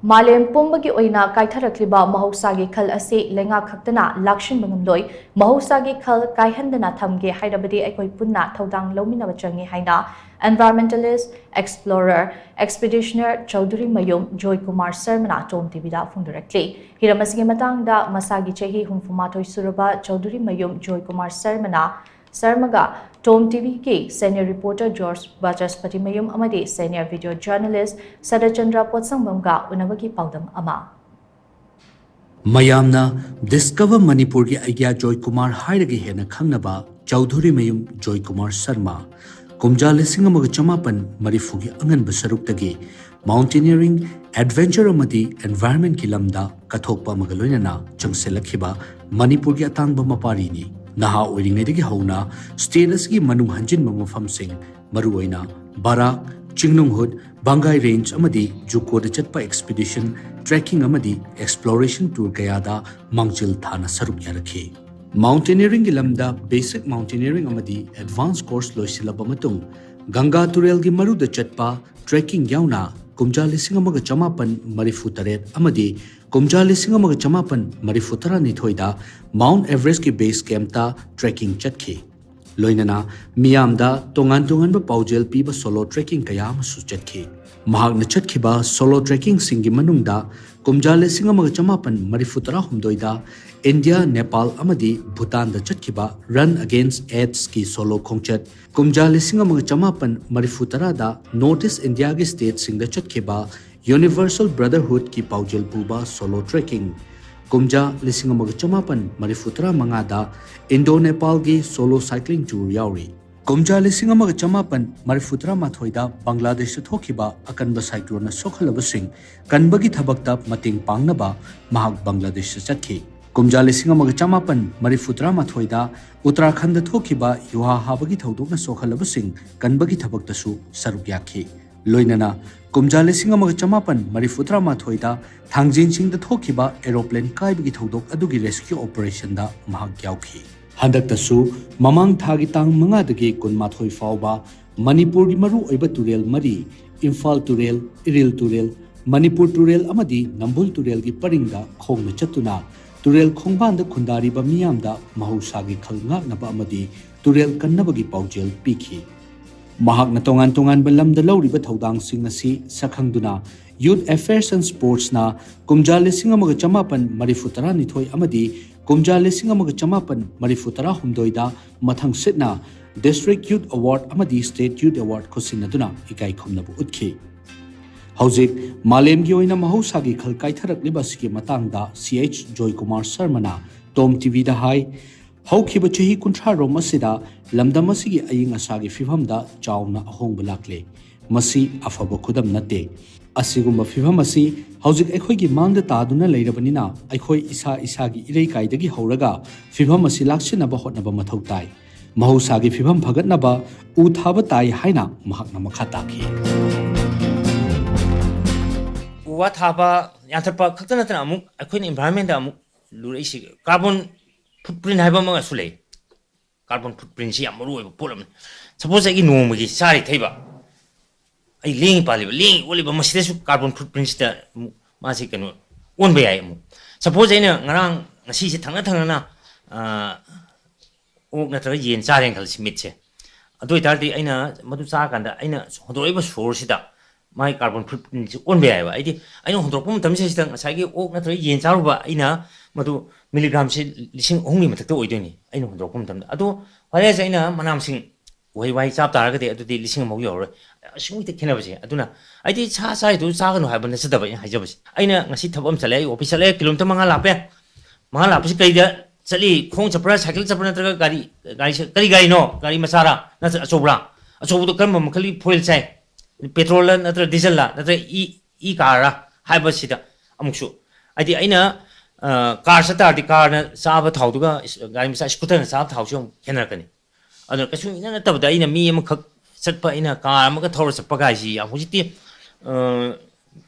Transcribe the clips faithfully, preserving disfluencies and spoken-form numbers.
ꯃꯥꯂꯦꯝ ꯄꯨꯝꯕꯒꯤ ꯑꯣꯏꯅ ꯀꯥꯏꯊꯔꯛꯂꯤꯕ ꯃꯍꯧꯁꯥꯒꯤ ꯈꯜ ꯑꯁꯤ ꯂꯩꯉꯥꯛ ꯈꯛꯇꯅ ꯂꯥꯛꯁꯤꯟꯕ ꯉꯝꯂꯣꯏ꯫ ꯃꯍꯧꯁꯥꯒꯤ ꯈꯜ ꯀꯥꯏꯍꯟꯗꯅ ꯊꯝꯒꯦ ꯍꯥꯏꯔꯕꯗꯤ ꯑꯩꯈꯣꯏ ꯄꯨꯟꯅ ꯊꯧꯗꯥꯡ ꯂꯧꯃꯤꯟꯅꯕ ꯆꯪꯉꯤ ꯍꯥꯏꯅ environmentalist, explorer, expeditioner ꯆꯧꯙꯨꯔꯤ ꯃꯌꯨꯝ ꯖꯣꯏ ꯀꯨꯃꯥꯔ ꯁꯔꯃꯅ ꯇꯣꯝ ꯇꯤꯚꯤꯗ ꯐꯣꯡꯗꯣꯔꯛꯂꯤ꯫ ꯍꯤꯔꯝ ꯑꯁꯤꯒꯤ ꯃꯇꯥꯡꯗ ꯃꯁꯥꯒꯤ ꯆꯍꯤ ꯍꯨꯝꯐꯨ ꯃꯥꯊꯣꯏ ꯁꯨꯔꯕ ꯆꯧꯙꯨꯔꯤ ꯃꯌꯨꯝ ꯖꯣꯏ ꯀꯨꯃꯥꯔ ꯁꯔꯃꯅ ꯁꯔꯃꯒ ꯇꯣꯝ ꯇꯤꯚꯤꯒꯤ senior reporter ꯖꯣꯔꯖ ꯕꯆꯁꯄꯇꯤ ꯃꯌꯨꯝ ꯑꯃꯗꯤ senior video journalist ꯁꯗꯆꯟꯗ꯭ꯔ ꯄꯣꯠꯁꯪꯕꯝꯒ ꯎꯅꯕꯒꯤ ꯄꯥꯎꯗꯝ ꯑꯃ꯫ ꯃꯌꯥꯝꯅ Discover ꯃꯅꯤꯄꯨꯔꯒꯤ ꯑꯩꯒ꯭ꯌꯥ ꯖꯣꯏ ꯀꯨꯃꯥꯔ ꯍꯥꯏꯔꯒ ꯍꯦꯟꯅ ꯈꯪꯅꯕ ꯆꯧꯙꯨꯔꯤ ꯃꯌꯨꯝ ꯖꯣꯏ ꯀꯨꯃꯥꯔ ꯁꯔꯃ, ꯀꯨꯝꯖꯥ ꯂꯤꯁꯤꯡ ꯑꯃꯒ ꯆꯃꯥꯄꯟ ꯃꯔꯤꯐꯨꯒꯤ ꯑꯉꯟꯕ ꯁꯔꯨꯛꯇꯒꯤ mountaineering, adventure ꯑꯃꯗꯤ environmentꯀꯤ ꯂꯝꯗ ꯀꯠꯊꯣꯛꯄ ꯑꯃꯒ ꯂꯣꯏꯅꯅ ꯆꯪꯁꯤꯜꯂꯛꯈꯤꯕ ꯃꯅꯤꯄꯨꯔꯒꯤ ꯑꯇꯥꯡꯕ ꯃꯄꯥꯔꯤꯅꯤ꯫ ꯅꯍꯥ ꯑꯣꯏꯔꯤꯉꯩꯗꯒꯤ ꯍꯧꯅ state ꯑꯁꯤꯒꯤ ꯃꯅꯨꯡ ꯍꯟꯖꯤꯟꯕ ꯃꯐꯝꯁꯤꯡ, ꯃꯔꯨꯑꯣꯏꯅ ꯕꯔꯥꯛ, ꯆꯤꯡꯅꯨꯡꯍꯨꯠ, ꯕꯪꯒꯥꯏ range ꯑꯃꯗꯤ ꯖꯨꯀꯣꯗ ꯆꯠꯄ expedition, trekking ꯑꯃꯗꯤ exploration tour ꯀꯌꯥꯗ ꯃꯥꯡꯖꯤꯜ ꯊꯥꯅ ꯁꯔꯨꯛ ꯌꯥꯔꯛꯈꯤ꯫ Mountaineeringꯒꯤ ꯂꯝꯗ basic mountaineering ꯑꯃꯗꯤ advance course ꯂꯣꯏꯁꯤꯜꯂꯕ ꯃꯇꯨꯡ, ꯒꯪꯒꯥ ꯇꯨꯔꯦꯜꯒꯤ ꯃꯔꯨꯗ ꯆꯠꯄ trekking ꯌꯥꯎꯅ ꯀꯨꯝꯖꯥ ꯂꯤꯁꯤꯡ ꯑꯃꯒ ꯆꯃꯥꯄꯟ ꯃꯔꯤꯐꯨ ꯇꯔꯦꯠ ꯑꯃꯗꯤ ꯀꯨꯝꯖꯥ ꯂꯤꯁꯤꯡ ꯑꯃꯒ ꯆꯃꯥꯄꯟ ꯃꯔꯤꯐꯨ ꯇꯔꯥꯅꯤꯊꯣꯏꯗ Mount Everestꯀꯤ base campꯇ trekking ꯆꯠꯈꯤ꯫ ꯂꯣꯏꯅꯅ ꯃꯤꯌꯥꯝꯗ ꯇꯣꯉꯥꯟ ꯇꯣꯉꯥꯟꯕ ꯄꯥꯎꯖꯦꯜ ꯄꯤꯕ solo trekking ꯀꯌꯥ ꯑꯃꯁꯨ ꯆꯠꯈꯤ꯫ ꯃꯍꯥꯛꯅ ꯆꯠꯈꯤꯕ solo trekkingꯁꯤꯡꯒꯤ ꯃꯅꯨꯡꯗ ꯀꯨꯝꯖꯥ ꯂꯤꯁꯤꯡ ꯑꯃꯒ ꯆꯃꯥꯄꯟ ꯃꯔꯤꯐꯨ ꯇꯔꯥꯍꯨꯝꯗꯣꯏꯗ ꯏꯟꯗꯤꯌꯥ, ꯅꯦꯄꯥꯜ ꯑꯃꯗꯤ ꯚꯨꯇꯥꯟꯗ ꯆꯠꯈꯤꯕ Run Against AIDSꯀꯤ solo ꯈꯣꯡꯆꯠ, ꯀꯨꯝꯖꯥ ꯂꯤꯁꯤꯡ ꯑꯃꯒ ꯆꯃꯥꯄꯟ ꯃꯔꯤꯐꯨ ꯇꯔꯥꯗ North East Indiaꯒꯤ stateꯁꯤꯡꯗ ꯆꯠꯈꯤꯕ Universal Brotherhoodꯀꯤ ꯄꯥꯎꯖꯦꯜ ꯄꯨꯕ solo trekking, ꯀꯨꯝꯖꯥ ꯂꯤꯁꯤꯡ ꯑꯃꯒ ꯆꯃꯥꯄꯟ ꯃꯔꯤꯐꯨ ꯇꯔꯥ ꯃꯉꯥꯗ Indo-Nepalꯒꯤ solo cycling tour ꯌꯥꯎꯔꯤ꯫ ꯀꯨꯝꯖꯥ ꯂꯤꯁꯤꯡ ꯑꯃꯒ ꯆꯃꯥꯄꯟ ꯃꯔꯤꯐꯨ ꯇꯔꯥ ꯃꯥꯊꯣꯏꯗ ꯕꯪꯒ꯭ꯂꯥꯗꯦꯁꯇ ꯊꯣꯛꯈꯤꯕ ꯑꯀꯟꯕ cycloneꯅ ꯁꯣꯛꯍꯜꯂꯕꯁꯤꯡ ꯀꯟꯕꯒꯤ ꯊꯕꯛꯇ ꯃꯇꯦꯡ ꯄꯥꯡꯅꯕ ꯃꯍꯥꯛ ꯕꯪꯒ꯭ꯂꯥꯗꯦꯁꯇ ꯆꯠꯈꯤ꯫ ꯀꯨꯝꯖꯥ ꯂꯤꯁꯤꯡ ꯑꯃꯒ ꯆꯃꯥꯄꯟ ꯃꯔꯤꯐꯨ ꯇꯔꯥ ꯃꯥꯊꯣꯏꯗ ꯎꯠꯇꯔꯥꯈꯟꯗ ꯊꯣꯛꯈꯤꯕ ꯌꯨꯍꯥ ꯍꯥꯕꯒꯤ ꯊꯧꯗꯣꯛꯅ ꯁꯣꯛꯍꯜꯂꯕꯁꯤꯡ ꯀꯟꯕꯒꯤ ꯊꯕꯛꯇꯁꯨ ꯁꯔꯨꯛ ꯌꯥꯈꯤ꯫ ꯂꯣꯏꯅꯅ ꯀꯨꯝꯖꯥ ꯂꯤꯁꯤꯡ ꯑꯃꯒ ꯆꯃꯥꯄꯟ ꯃꯔꯤꯐꯨ ꯇꯔꯥ ꯃꯥꯊꯣꯏꯗ ꯊꯥꯡꯖꯤꯡꯁꯤꯡꯗ ꯊꯣꯛꯈꯤꯕ aeroplane ꯀꯥꯏꯕꯒꯤ ꯊꯧꯗꯣꯛ ꯑꯗꯨꯒꯤ rescue operationꯗ ꯃꯍꯥꯛ ꯌꯥꯎꯈꯤ꯫ ꯍꯟꯗꯛꯇꯁꯨ ꯃꯃꯥꯡ ꯊꯥꯒꯤ ꯇꯥꯡ ꯃꯉꯥꯗꯒꯤ ꯀꯨꯟꯃꯥꯊꯣꯏ ꯐꯥꯎꯕ ꯃꯅꯤꯄꯨꯔꯒꯤ ꯃꯔꯨꯑꯣꯏꯕ ꯇꯨꯔꯦꯜ ꯃꯔꯤ, ꯏꯝꯐꯥꯜ ꯇꯨꯔꯦꯜ, ꯏꯔꯤꯜ ꯇꯨꯔꯦꯜ, ꯃꯅꯤꯄꯨꯔ ꯇꯨꯔꯦꯜ ꯑꯃꯗꯤ ꯅꯝꯕꯨꯜ ꯇꯨꯔꯦꯜꯒꯤ ꯄꯔꯤꯡꯗ ꯈꯣꯡꯅ ꯆꯠꯇꯨꯅ ꯇꯨꯔꯦꯜ ꯈꯣꯡꯕꯥꯟꯗ ꯈꯨꯟꯗꯥꯔꯤꯕ ꯃꯤꯌꯥꯝꯗ ꯃꯍꯧꯁꯥꯒꯤ ꯈꯜ ꯉꯥꯛꯅꯕ ꯑꯃꯗꯤ ꯇꯨꯔꯦꯜ ꯀꯟꯅꯕꯒꯤ ꯄꯥꯎꯖꯦꯜ ꯄꯤꯈꯤ꯫ ꯃꯍꯥꯛꯅ ꯇꯣꯉꯥꯟ ꯇꯣꯉꯥꯟꯕ ꯂꯝꯗ ꯂꯧꯔꯤꯕ ꯊꯧꯗꯥꯡꯁꯤꯡ ꯑꯁꯤ ꯁꯛꯈꯪꯗꯨꯅ Youth Affairs and Sportsꯅ ꯀꯨꯝꯖꯥ ꯂꯤꯁꯤꯡ ꯑꯃꯒ ꯆꯃꯥꯄꯟ ꯃꯔꯤꯐꯨ ꯇꯔꯥꯅꯤꯊꯣꯏ ꯑꯃꯗꯤ ꯀꯨꯝꯖꯥ ꯂꯤꯁꯤꯡ ꯑꯃꯒ ꯆꯃꯥꯄꯟ ꯃꯔꯤꯐꯨ ꯇꯔꯥꯍꯨꯝꯗꯣꯏꯗ ꯃꯊꯪꯁꯤꯠꯅ District Youth Award ꯑꯃꯗꯤ State Youth Award ꯈꯨꯠꯁꯤꯟꯅꯗꯨꯅ ꯏꯀꯥꯏ ꯈꯨꯝꯅꯕ ꯎꯠꯈꯤ꯫ ꯍꯧꯖꯤꯛ ꯃꯥꯂꯦꯝꯒꯤ ꯑꯣꯏꯅ ꯃꯍꯧꯁꯥꯒꯤ ꯈꯜ ꯀꯥꯏꯊꯔꯛꯂꯤꯕ ꯑꯁꯤꯒꯤ ꯃꯇꯥꯡꯗ ꯁꯤ ꯑꯩꯆ ꯖꯣꯏꯀꯨꯃꯥꯔ ꯁꯔꯃꯅ ꯇꯣꯝ ꯇꯤꯚꯤꯗ ꯍꯥꯏ, ꯍꯧꯈꯤꯕ ꯆꯍꯤ ꯀꯨꯟꯊ꯭ꯔꯥ ꯔꯣꯝ ꯑꯁꯤꯗ ꯂꯝꯗꯝ ꯑꯁꯤꯒꯤ ꯑꯏꯪ ꯑꯁꯥꯒꯤ ꯐꯤꯕꯝꯗ ꯆꯥꯎꯅ ꯑꯍꯣꯡꯕ ꯂꯥꯛꯂꯦ꯫ ꯃꯁꯤ ꯑꯐꯕ ꯈꯨꯗꯝ ꯅꯠꯇꯦ꯫ ꯑꯁꯤꯒꯨꯝꯕ ꯐꯤꯕꯝ ꯑꯁꯤ ꯍꯧꯖꯤꯛ ꯑꯩꯈꯣꯏꯒꯤ ꯃꯥꯡꯗ ꯇꯥꯗꯨꯅ ꯂꯩꯔꯕꯅꯤꯅ ꯑꯩꯈꯣꯏ ꯏꯁꯥ ꯏꯁꯥꯒꯤ ꯏꯔꯩꯀꯥꯏꯗꯒꯤ ꯍꯧꯔꯒ ꯐꯤꯕꯝ ꯑꯁꯤ ꯂꯥꯛꯁꯤꯟꯅꯕ ꯍꯣꯠꯅꯕ ꯃꯊꯧ ꯇꯥꯏ꯫ ꯃꯍꯧꯁꯥꯒꯤ ꯐꯤꯕꯝ ꯐꯒꯠꯅꯕ ꯎ ꯊꯥꯕ ꯇꯥꯏ ꯍꯥꯏꯅ ꯃꯍꯥꯛꯅ ꯃꯈꯥ ꯇꯥꯈꯤ꯫ ꯎ ꯋꯥ ꯊꯥꯕ, ꯌꯥꯟꯊꯠꯄ ꯈꯛꯇ ꯅꯠꯇꯅ ꯑꯃꯨꯛ ꯑꯩꯈꯣꯏꯅ environmentꯗ ꯑꯃꯨꯛ ꯂꯨꯔꯛꯏꯁꯤ carbon footprint ꯍꯥꯏꯕ ꯑꯃꯒꯁꯨ ꯂꯩ꯫ Carbon footprintꯁꯤ ꯌꯥꯝ ꯃꯔꯨ ꯑꯣꯏꯕ ꯄꯣꯠ ꯑꯃꯅꯤ꯫ Suppose ꯑꯩꯒꯤ ꯅꯣꯡꯃꯒꯤ ꯆꯥꯔꯤ ꯊꯛꯏꯕ, ꯑꯩ ꯂꯦꯡꯉꯤ ꯄꯥꯜꯂꯤꯕ, ꯂꯦꯡꯉꯤ ꯑꯣꯠꯂꯤꯕ, ꯃꯁꯤꯗꯁꯨ carbon footprintꯁꯤꯗ ꯑꯃꯨꯛ ꯃꯥꯁꯤ ꯀꯩꯅꯣ ꯑꯣꯟꯕ ꯌꯥꯏ꯫ ꯑꯃꯨꯛ suppose ꯑꯩꯅ ꯉꯔꯥꯡ ꯉꯁꯤꯁꯦ ꯊꯪꯅ ꯊꯪꯅꯅ ꯑꯣꯛ ꯅꯠꯇ꯭ꯔꯒ ꯌꯦꯟ ꯆꯥꯔꯦꯅ ꯈꯜꯂꯁꯤ, ꯃꯤꯠꯁꯦ꯫ ꯑꯗꯨ ꯑꯣꯏꯇꯥꯔꯗꯤ ꯑꯩꯅ ꯃꯗꯨ ꯆꯥꯔꯀꯥꯟꯗ ꯑꯩꯅ ꯍꯣꯟꯗꯣꯔꯛꯏꯕ ꯁꯣꯔꯁꯤꯗ ꯃꯥꯒꯤ carbon footprintꯁꯤ ꯑꯣꯟꯕ ꯌꯥꯏꯑꯕ꯫ ꯑꯩꯗꯤ ꯑꯩꯅ ꯍꯣꯟꯗꯣꯔꯛꯄ ꯃꯇꯝꯁꯤꯗ ꯉꯁꯥꯏꯒꯤ ꯑꯣꯛ ꯅꯠꯇ꯭ꯔꯒ ꯌꯦꯟ ꯆꯥꯔꯨꯕ ꯑꯩꯅ ꯃꯗꯨ milligramꯁꯤ ꯂꯤꯁꯤꯡ ꯑꯍꯨꯝꯒꯤ ꯃꯊꯛꯇ ꯑꯣꯏꯗꯣꯏꯅꯤ ꯑꯩꯅ ꯍꯣꯟꯗꯣꯔꯛꯄ ꯃꯇꯝꯗ꯫ ꯑꯗꯣ ꯐꯔꯦꯁꯦ, ꯑꯩꯅ ꯃꯅꯥ ꯃꯁꯤꯡ, ꯎꯍꯩ ꯋꯥꯍꯩ ꯆꯥꯕ ꯇꯥꯔꯒꯗꯤ ꯑꯗꯨꯗꯤ ꯂꯤꯁꯤꯡ ꯑꯃꯐꯥꯎ ꯌꯧꯔꯔꯣꯏ꯫ ꯑꯁꯨꯛꯀꯤ ꯃꯇꯤꯛ ꯈꯦꯠꯅꯕꯁꯦ꯫ ꯑꯗꯨꯅ ꯑꯩꯗꯤ ꯁꯥ ꯆꯥꯔꯤꯗꯨ ꯆꯥꯒꯅꯨ ꯍꯥꯏꯕ ꯅꯠꯆꯗꯕ ꯑꯩꯅ ꯍꯥꯏꯖꯕꯁꯦ꯫ ꯑꯩꯅ ꯉꯁꯤ ꯊꯕꯛ ꯑꯃ ꯆꯠꯂꯦ, ꯑꯩ office ꯆꯠꯂꯦ, kilometre ꯃꯉꯥ ꯂꯥꯞꯄꯦ꯫ ꯃꯉꯥ ꯂꯥꯞꯄꯁꯤ ꯀꯩꯗ ꯆꯠꯂꯤ? ꯈꯣꯡ ꯆꯠꯄ꯭ꯔꯥ, cycle ꯆꯠꯄ꯭ꯔꯥ, ꯅꯠꯇ꯭ꯔꯒ ꯒꯥꯔꯤ, ꯒꯥꯔꯤ, ꯀꯔꯤ ꯒꯥꯔꯤꯅꯣ? ꯒꯥꯔꯤ ꯃꯆꯥꯔꯥ ꯅꯠꯇ꯭ꯔꯒ ꯑꯆꯧꯕ꯭ꯔꯥ? ꯑꯆꯧꯕꯗꯣ ꯀꯔꯝꯕ ꯃꯈꯜꯒꯤ fuel ꯆꯥꯏ? Petrolꯂ ꯅꯠꯇ꯭ꯔꯒ dieselꯂ ꯅꯠꯇ꯭ꯔꯒ e, e carꯔꯥ ꯍꯥꯏꯕꯁꯤꯗ ꯑꯃꯨꯛꯁꯨ, ꯍꯥꯏꯗꯤ ꯑꯩꯅ car ꯆꯠ ꯇꯥꯔꯗꯤ carꯅ ꯆꯥꯕ ꯊꯥꯎꯗꯨꯒ ꯒꯥꯔꯤ ꯃꯆꯥ scooterꯅ ꯆꯥꯕ ꯊꯥꯎꯁꯤ ꯑꯃꯨꯛ ꯈꯦꯠꯅꯔꯛꯀꯅꯤ꯫ ꯑꯗꯨꯅ ꯀꯩꯁꯨ ꯏꯅ ꯅꯠꯇꯕꯗ ꯑꯩꯅ ꯃꯤ ꯑꯃꯈꯛ ꯆꯠꯄ, ꯑꯩꯅ car ꯑꯃꯒ ꯊꯧꯔ ꯆꯠꯄ ꯀꯥꯏꯁꯤ ꯌꯥꯝ ꯍꯧꯖꯤꯛꯇꯤ, ꯑ,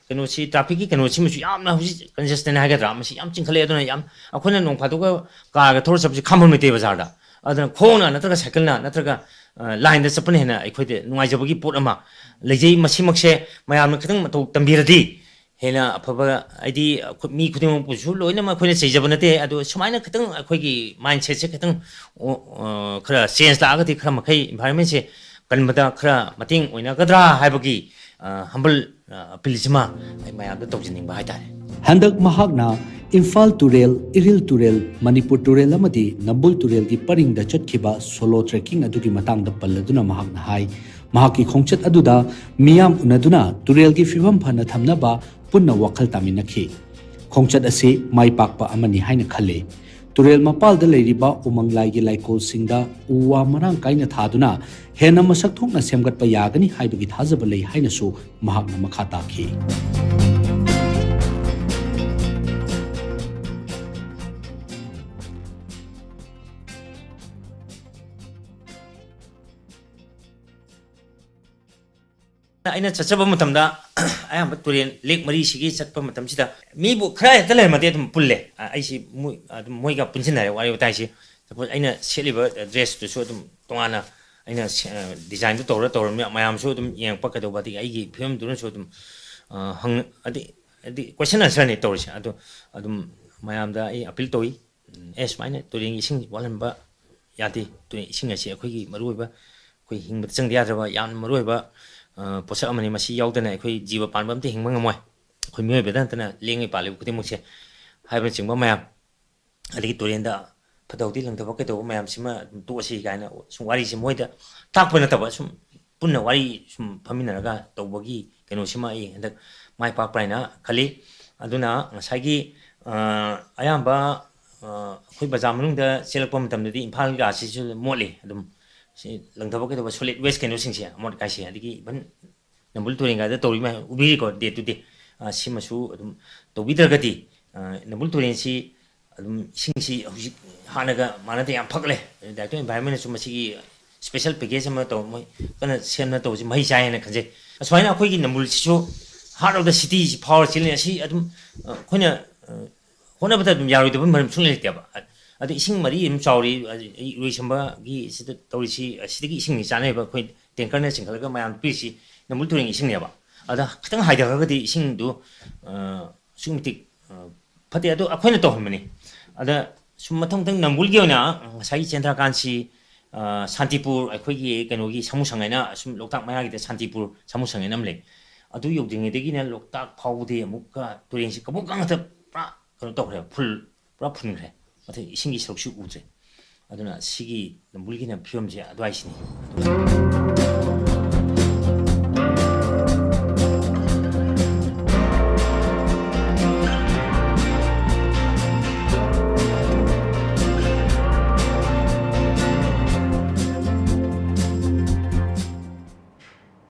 ꯀꯩꯅꯣꯁꯤ, trafficꯀꯤ ꯀꯩꯅꯣꯁꯤꯃꯁꯨ ꯌꯥꯝꯅ ꯍꯧꯖꯤꯛ congestion ꯍꯥꯏꯒꯗ꯭ꯔꯥ, ꯃꯁꯤ ꯌꯥꯝ ꯆꯤꯡꯈꯠꯂꯛꯑꯦ꯫ ꯑꯗꯨꯅ ꯌꯥꯝ, ꯑꯩꯈꯣꯏꯅ ꯅꯣꯡ ꯐꯥꯗꯣꯛꯀ carꯒ ꯊꯧꯔ ꯆꯠꯄꯁꯤ ꯈꯥꯝꯕꯝ ꯂꯩꯇꯦ ꯕꯖꯥꯔꯗ꯫ ꯑꯗꯨꯅ ꯈꯣꯡꯅ ꯅꯠꯇ꯭ꯔꯒ cycleꯅ ꯅꯠꯇ꯭ꯔꯒ, ꯑ, lineꯗ ꯆꯠꯄꯅ ꯍꯦꯟꯅ ꯑꯩꯈꯣꯏꯗ ꯅꯨꯡꯉꯥꯏꯖꯕꯒꯤ ꯄꯣꯠ ꯑꯃ ꯂꯩꯖꯩ꯫ ꯃꯁꯤꯃꯛꯁꯦ ꯃꯌꯥꯝꯅ ꯈꯤꯇꯪ ꯃꯇꯧ ꯇꯝꯕꯤꯔꯗꯤ ꯍꯦꯟꯅ ꯑꯐꯕ, ꯍꯥꯏꯗꯤ, ꯑꯩꯈꯣꯏ ꯃꯤ ꯈꯨꯗꯤꯡꯃꯛꯄꯨꯁꯨ ꯂꯣꯏꯅꯃꯛ ꯑꯩꯈꯣꯏꯅ ꯆꯩꯖꯕ ꯅꯠꯇꯦ, ꯑꯗꯣ ꯁꯨꯃꯥꯏꯅ ꯈꯤꯇꯪ ꯑꯩꯈꯣꯏꯒꯤ mindsetꯁꯦ ꯈꯤꯇꯪ, ꯑ, ꯈꯔ change ꯂꯥꯛꯑꯒꯗꯤ ꯈꯔ ꯃꯈꯩ environmentꯁꯦ ꯀꯟꯕꯗ ꯈꯔ ꯃꯇꯦꯡ ꯑꯣꯏꯅꯒꯗ꯭ꯔꯥ ꯍꯥꯏꯕꯒꯤ, ꯑ, humble, ꯑ, appealꯁꯤꯃ ꯑꯩ ꯃꯌꯥꯝꯗ ꯇꯧꯖꯅꯤꯡꯕ ꯍꯥꯏꯇꯥꯔꯦ꯫ ꯍꯟꯗꯛ ꯃꯍꯥꯛꯅ ꯏꯝꯐꯥꯜ ꯇꯨꯔꯦꯜ, ꯏꯔꯤꯜ ꯇꯨꯔꯦꯜ, ꯃꯅꯤꯄꯨꯔ ꯇꯨꯔꯦꯜ ꯑꯃꯗꯤ ꯅꯝꯕꯨꯜ ꯇꯨꯔꯦꯜꯒꯤ ꯄꯔꯤꯡꯗ ꯆꯠꯈꯤꯕ solo trekking ꯑꯗꯨꯒꯤ ꯃꯇꯥꯡꯗ ꯄꯜꯂꯗꯨꯅ ꯃꯍꯥꯛꯅ ꯍꯥꯏ, ꯃꯍꯥꯛꯀꯤ ꯈꯣꯡꯆꯠ ꯑꯗꯨꯗ ꯃꯤꯌꯥꯝ ꯎꯅꯗꯨꯅ ꯇꯨꯔꯦꯜꯒꯤ ꯐꯤꯕꯝ ꯐꯅ ꯊꯝꯅꯕ ꯄꯨꯟꯅ ꯋꯥꯈꯜ ꯇꯥꯃꯤꯟꯅꯈꯤ꯫ ꯈꯣꯡꯆꯠ ꯑꯁꯤ ꯃꯥꯏ ꯄꯥꯛꯄ ꯑꯃꯅꯤ ꯍꯥꯏꯅ ꯈꯜꯂꯤ꯫ ꯇꯨꯔꯦꯜ ꯃꯄꯥꯜꯗ ꯂꯩꯔꯤꯕ ꯎꯃꯪ ꯂꯥꯏꯒꯤ ꯂꯥꯏꯀꯣꯜꯁꯤꯡꯗ ꯎ ꯋꯥ ꯃꯔꯥꯡ ꯀꯥꯏꯅ ꯊꯥꯗꯨꯅ ꯍꯦꯟꯅ ꯃꯁꯛ ꯊꯣꯛꯅ ꯁꯦꯝꯒꯠꯄ ꯌꯥꯒꯅꯤ ꯍꯥꯏꯕꯒꯤ ꯊꯥꯖꯕ ꯂꯩ ꯍꯥꯏꯅꯁꯨ ꯃꯍꯥꯛꯅ ꯃꯈꯥ ꯇꯥꯈꯤ꯫ ꯑꯩꯅ ꯆꯠꯆꯕ ꯃꯇꯝꯗ ꯑꯌꯥꯝꯕ ꯇꯨꯔꯦꯜ, lake ꯃꯔꯤꯁꯤꯒꯤ ꯆꯠꯄ ꯃꯇꯝꯁꯤꯗ ꯃꯤꯕꯨ ꯈꯔ ꯍꯦꯛꯇ ꯂꯩꯔꯝꯃꯗꯤ ꯑꯗꯨꯝ ꯄꯨꯜꯂꯦ꯫ ꯑ, ꯑꯩꯁꯤ ꯃꯣꯏ, ꯑꯗꯨꯝ ꯃꯣꯏꯒ ꯄꯨꯟꯁꯤꯟꯅꯔꯦ ꯋꯥꯔꯤ ꯋꯥꯇꯥꯏꯁꯤ꯫ Suppose ꯑꯩꯅ ꯁꯦꯠꯂꯤꯕ dressꯇꯨꯁꯨ ꯑꯗꯨꯝ ꯇꯣꯉꯥꯟꯅ ꯑꯩꯅ ꯁꯦ-, ꯑ, designꯗꯨ ꯇꯧꯔ ꯇꯧꯔꯕꯅꯤꯅ ꯃꯌꯥꯝꯁꯨ ꯑꯗꯨꯝ ꯌꯦꯡꯉꯛꯄ ꯀꯩꯗꯧꯕ, ꯑꯗꯒꯤ ꯑꯩꯒꯤ ꯐꯤꯕꯝꯗꯨꯅꯁꯨ ꯑꯗꯨꯝ, ꯑ, ꯍꯪ-, ꯑꯗꯤ, ꯑꯗꯤ question answerꯅꯤ ꯇꯧꯔꯤꯁꯦ꯫ ꯑꯗꯣ ꯑꯗꯨꯝ ꯃꯌꯥꯝꯗ ꯑꯩ appeal ꯇꯧꯏ꯫ ꯎꯝ, ꯑꯦ, ꯁꯨꯃꯥꯏꯅ ꯇꯨꯔꯦꯟꯒꯤ ꯏꯁꯤꯡ ꯋꯥꯠꯍꯟꯕ ꯌꯥꯗꯦ꯫ ꯇꯨꯔꯦꯟ ꯏꯁꯤꯡ ꯑꯁꯤ ꯑꯩꯈꯣꯏꯒꯤ ꯃꯔꯨꯑꯣꯏꯕ, ꯑꯩꯈꯣꯏ ꯍꯤꯡꯕꯗ ꯆꯪꯗ ꯌꯥꯗ꯭ꯔꯕ ꯌꯥꯝꯅ ꯃꯔꯨꯑꯣꯏꯕ, ꯑ, ꯄꯣꯠꯁꯛ ꯑꯃꯅꯤ꯫ ꯃꯁꯤ ꯌꯥꯎꯗꯅ ꯑꯩꯈꯣꯏ ꯖꯤꯕ ꯄꯥꯟꯕ ꯑꯝꯇ ꯍꯤꯡꯕ ꯉꯝꯃꯣꯏ꯫ ꯑꯩꯈꯣꯏ ꯃꯤꯑꯣꯏꯕꯗ ꯅꯠꯇꯅ ꯂꯦꯡꯉꯩ ꯄꯥꯜꯂꯤꯕ ꯈꯨꯗꯤꯡꯃꯛꯁꯦ ꯍꯥꯏꯕꯅꯆꯤꯡꯕ ꯃꯌꯥꯝ, ꯑꯗꯒꯤ ꯇꯨꯔꯦꯟꯗ ꯐꯠꯇ ꯍꯥꯎꯗꯤ ꯂꯪꯊꯕ ꯀꯩꯗꯧꯕ ꯃꯌꯥꯝꯁꯤꯃ ꯑꯗꯨꯝ ꯇꯣꯛꯑꯁꯤ ꯀꯥꯏꯅ ꯁꯨꯝ ꯋꯥꯔꯤꯁꯦ ꯃꯣꯏꯗ ꯇꯥꯛꯄ ꯅꯠꯇꯕ, ꯁꯨꯝ ꯄꯨꯟꯅ ꯋꯥꯔꯤ ꯁꯨꯝ ꯐꯝꯃꯤꯟꯅꯔꯒ ꯇꯧꯕꯒꯤ ꯀꯩꯅꯣꯁꯤꯃ ꯑꯩ ꯍꯟꯗꯛ ꯃꯥꯏ ꯄꯥꯛꯄ꯭ꯔꯥ ꯍꯥꯏꯅ ꯈꯜꯂꯤ꯫ ꯑꯗꯨꯅ ꯉꯁꯥꯏꯒꯤ, ꯑ, ꯑꯌꯥꯝꯕ, ꯑ, ꯑꯩꯈꯣꯏ ꯕꯖꯥꯔ ꯃꯅꯨꯡꯗ ꯆꯦꯜꯂꯛꯄ ꯃꯇꯝꯗꯗꯤ ꯏꯝꯐꯥꯜꯒꯁꯤꯁꯨ ꯃꯣꯠꯂꯤ꯫ ꯑꯗꯨꯝ ꯁꯤ ꯂꯪꯊꯕ ꯀꯩꯗꯧꯕ solid waste ꯀꯩꯅꯣꯁꯤꯡꯁꯦ, ꯑꯃꯣꯠ ꯑꯀꯥꯏꯁꯦ, ꯑꯗꯒꯤ even ꯅꯝꯕꯨꯜ ꯇꯨꯔꯦꯟꯒꯥꯏꯗ ꯇꯧꯔꯤ ꯃꯌꯥꯝ ꯎꯕꯤꯔꯤꯀꯣ, day to day꯫ ꯑ, ꯁꯤꯃꯁꯨ ꯑꯗꯨꯝ ꯇꯧꯕꯤꯗ꯭ꯔꯒꯗꯤ, ꯑ, ꯅꯝꯕꯨꯜ ꯇꯨꯔꯦꯟꯁꯤ ꯑꯗꯨꯝ ꯏꯁꯤꯡꯁꯤ ꯍꯧꯖꯤꯛ ꯍꯥꯟꯅꯒ ꯃꯥꯟꯅꯗꯦ, ꯌꯥꯝ ꯐꯒꯠꯂꯦ꯫ Director Environmentꯅꯁꯨ ꯃꯁꯤꯒꯤ special packageꯑꯃ ꯇꯧ, ꯃꯣꯏ ꯀꯟꯅ ꯁꯦꯝꯅ ꯇꯧꯕꯁꯤ ꯃꯍꯩ ꯆꯥꯏ ꯍꯥꯏꯅ ꯈꯟꯖꯩ꯫ ꯑꯁꯨꯃꯥꯏꯅ ꯑꯩꯈꯣꯏꯒꯤ ꯅꯝꯕꯨꯜꯁꯤꯁꯨ heart of the cityꯁꯤ ꯐꯥꯎꯔ ꯆꯦꯜꯂꯤ꯫ ꯑꯁꯤ ꯑꯗꯨꯝ, ꯑ, ꯑꯩꯈꯣꯏꯅ, ꯑ, ꯍꯣꯠꯅꯕꯗ ꯑꯗꯨꯝ ꯌꯥꯔꯣꯏꯗꯕ ꯃꯔꯝ ꯁꯨꯡꯂꯩ ꯂꯩꯇꯦꯕ꯫ ꯑ-, ꯑꯗꯨ ꯏꯁꯤꯡ ꯃꯔꯤ ꯑꯗꯨꯝ ꯆꯥꯎꯔꯤ, ꯑ, ꯑꯩ ꯏꯔꯣꯏꯁꯦꯝꯕꯒꯤ ꯁꯤꯗ ꯇꯧꯔꯤꯁꯤ, ꯑꯁꯤꯗꯒꯤ ꯏꯁꯤꯡ ꯆꯥꯅꯩꯕ, ꯑꯩꯈꯣꯏ tankerꯅ ꯆꯤꯡꯈꯠꯂꯒ ꯃꯌꯥꯝ ꯄꯤꯔꯤꯁꯤ ꯅꯝꯕꯨꯜ ꯇꯨꯔꯦꯟꯒꯤ ꯏꯁꯤꯡꯅꯦꯕ꯫ ꯑꯗ ꯈꯤꯇꯪ ꯍꯥꯏꯊꯈ꯭ꯔꯒꯗꯤ ꯏꯁꯤꯡꯗꯨ ꯑ, ꯑꯁꯨꯛꯀꯤ ꯃꯇꯤꯛ, ꯑ, ꯐꯠꯇꯦ꯫ ꯑꯗꯣ ꯑꯩꯈꯣꯏꯅ ꯇꯧꯍꯟꯕꯅꯤ꯫ ꯑꯗ ꯁꯨꯝ ꯃꯊꯪ ꯃꯊꯪ ꯅꯝꯕꯨꯜꯒꯤ ꯑꯣꯏꯅ ꯉꯁꯥꯏꯒꯤ ꯆꯦꯟꯗ꯭ꯔꯀꯥꯟꯁꯤ, ꯑ, ꯁꯥꯟꯇꯤꯄꯨꯔ, ꯑꯩꯈꯣꯏꯒꯤ ꯀꯩꯅꯣꯒꯤ ꯁꯥꯃꯨ ꯁꯪ ꯍꯥꯏꯅ, ꯑꯁꯨꯝ ꯂꯣꯛꯇꯥꯛ ꯃꯌꯥꯒꯤꯗ ꯁꯥꯟꯇꯤꯄꯨꯔ ꯁꯥꯃꯨ ꯁꯪ ꯍꯥꯏꯅ ꯑꯃ ꯂꯩ꯫ ꯑꯗꯨ ꯌꯧꯗ꯭ꯔꯤꯉꯩꯗꯒꯤꯅ ꯂꯣꯛꯇꯥꯛ ꯐꯥꯎꯕꯗꯤ ꯑꯃꯨꯛꯀ ꯇꯨꯔꯦꯟꯁꯤ ꯀꯕꯣꯛꯀ ꯉꯥꯛꯇ ꯄꯨꯔꯥ ꯀꯩꯅꯣ ꯇꯧꯈ꯭ꯔꯦ, ꯐꯨꯜ, ꯄꯨꯔꯥ ꯐꯨꯟꯈ꯭ꯔꯦ꯫ ꯃꯊꯛ ꯏꯁꯤꯡꯒꯤ ꯁꯔꯨꯛꯁꯤ ꯎꯗ꯭ꯔꯦ꯫ ꯑꯗꯨꯅ ꯁꯤꯒꯤ ꯅꯝꯕꯨꯜꯒꯤꯅ ꯐꯤꯕꯝꯁꯦ ꯑꯗꯨꯋꯥꯏꯁꯤꯅꯤ꯫